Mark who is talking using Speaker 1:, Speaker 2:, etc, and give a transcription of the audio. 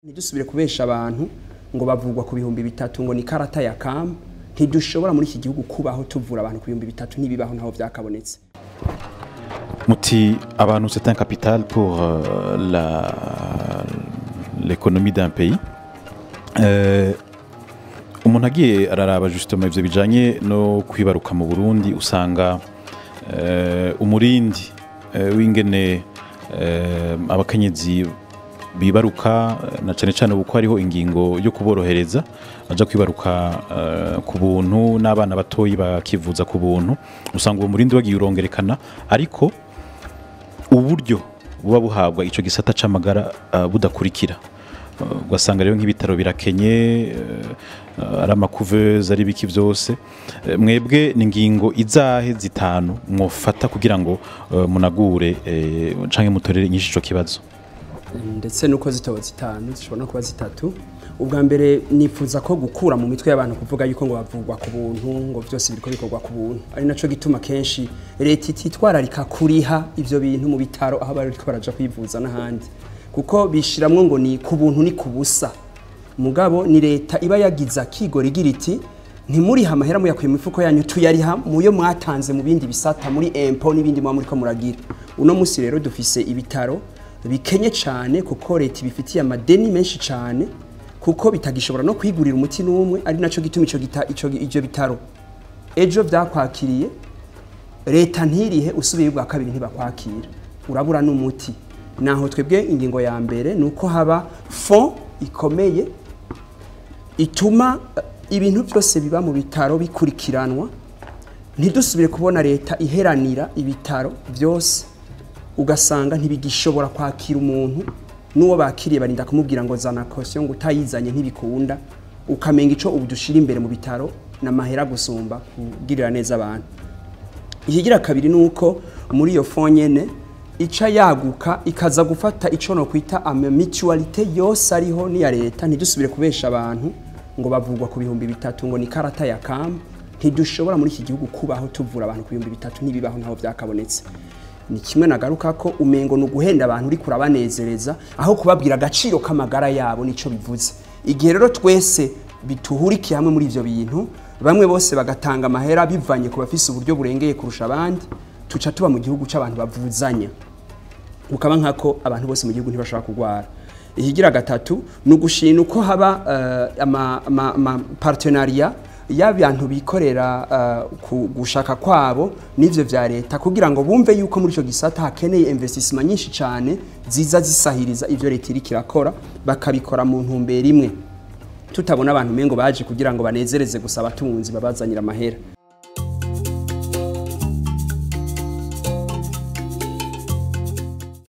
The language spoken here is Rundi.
Speaker 1: Ntidusubire kubesha abantu ngo bavugwa ku 3000 ngo ni karata ya kam. Ntidushobora muri iki gihugu kubaho tuvura abantu ku 3000, ntibibaho, ntaho vyakabonetse.
Speaker 2: Muti abantu, c'est un capital pour l'économie d'un pays. Umuntu agiye araraba justement ivyo bijanye no kwibaruka mu Burundi, usanga umurindi w'ingene abakenyezi bibaruka, na cane cane uko hariho ingingo yo kuborohereza baja kwibaruka ku buntu n'abana batoyi bakivuza ku buntu, usanga uwo murindi wagiye urongerekana, ariko uburyo buba buhabwa ico gisata c'amagara budakurikira. Ugasanga rero nk'ibitaro birakenye, ari ama couveuses, ari biki vyose. Mwebwe ni ingingo izahe zitanu mwofata kugira ngo munagure canke mutorere inyishu ico kibazo?
Speaker 1: Ndetse nuko zitoba zitanu, zishobora no kuba zitatu. Ubwa mbere, nifuza ko gukura mu mitwe y'abantu kuvuga yuko ngo bavugwa ku buntu, ngo vyose biriko bikorwa ku buntu, ari naco gituma kenshi leta ititwararika kuriha ivyo bintu mu bitaro aho bariko baraja kwivuza n'ahandi, kuko bishiramwo ngo ni ku buntu, ni ku busa. Mugabo ni leta iba yagize akigoro igira iti: "Ntimuriha amahera muyakuye mu mifuko yanyu, tuyariha muyo mwatanze mu bindi bisata, muri impôt n'ibindi muba muriko muragira." Uno musi rero dufise ibitaro bikenye cane kuko leta ibifitiye amadeni menshi cane, kuko bitagishobora no kwigurira umuti n'umwe. Ari naco gituma ico gita ico ivyo bitaro ejo vyakwakiriye, leta ntirihe, usubiye ubwa kabiri ntibakwakira, urabura n'umuti. Naho twebwe ingingo ya mbere nuko haba fonds ikomeye ituma ibintu byose biba mu bitaro bikurikiranwa, ntidusubire kubona leta iheranira ibitaro byose, ugasanga ntibigishobora kwakira umuntu, n'uwo bakiriye barinda kumubwira ngo zana caution, ngo utayizanye ntibikunda. Ukamenga ico ubu dushira imbere mu bitaro n'amahera gusumba kugirira neza abantu. Ikigira kabiri ni uko muri iyo fonds nyene ica yaguka ikaza gufata ico no kwita ama mutualité yose ariho n'iya leta. Ntidusubire kubesha abantu ngo bavugwa ku 3000 ngo ni karata ya kam. Ntidushobora muri iki gihugu kubaho tuvura abantu ku 3000, ntibibaho, ntaho vyakabonetse. Ni kimwe nagaruka ko umengo ni uguhenda abantu, uri kurabanezereza aho kubabwira agaciro k'amagara yabo nico bivuze. Igihe rero twese bituhurikiye hamwe muri ivyo bintu, bamwe bose bagatanga amahera bivanye ku bafise uburyo burengeye kurusha abandi, tuca tuba mu gihugu c'abantu bavuzanya, ukaba nkako abantu bose mu gihugu ntibashobora kurwara. Ikigira gatatu ni ugushima uko haba ama partenariat y'abantu bikorera ku gushaka kwabo n'ivyo vya leta, kugira ngo bumve yuko muri ico gisata hakeneye investissement nyinshi cane ziza zisahiriza ivyo leta iriko irakora, bakabikora mu ntumbero imwe, tutabona abantu mengo baje kugira ngo banezereze gusa abatunzi babazanira amahera.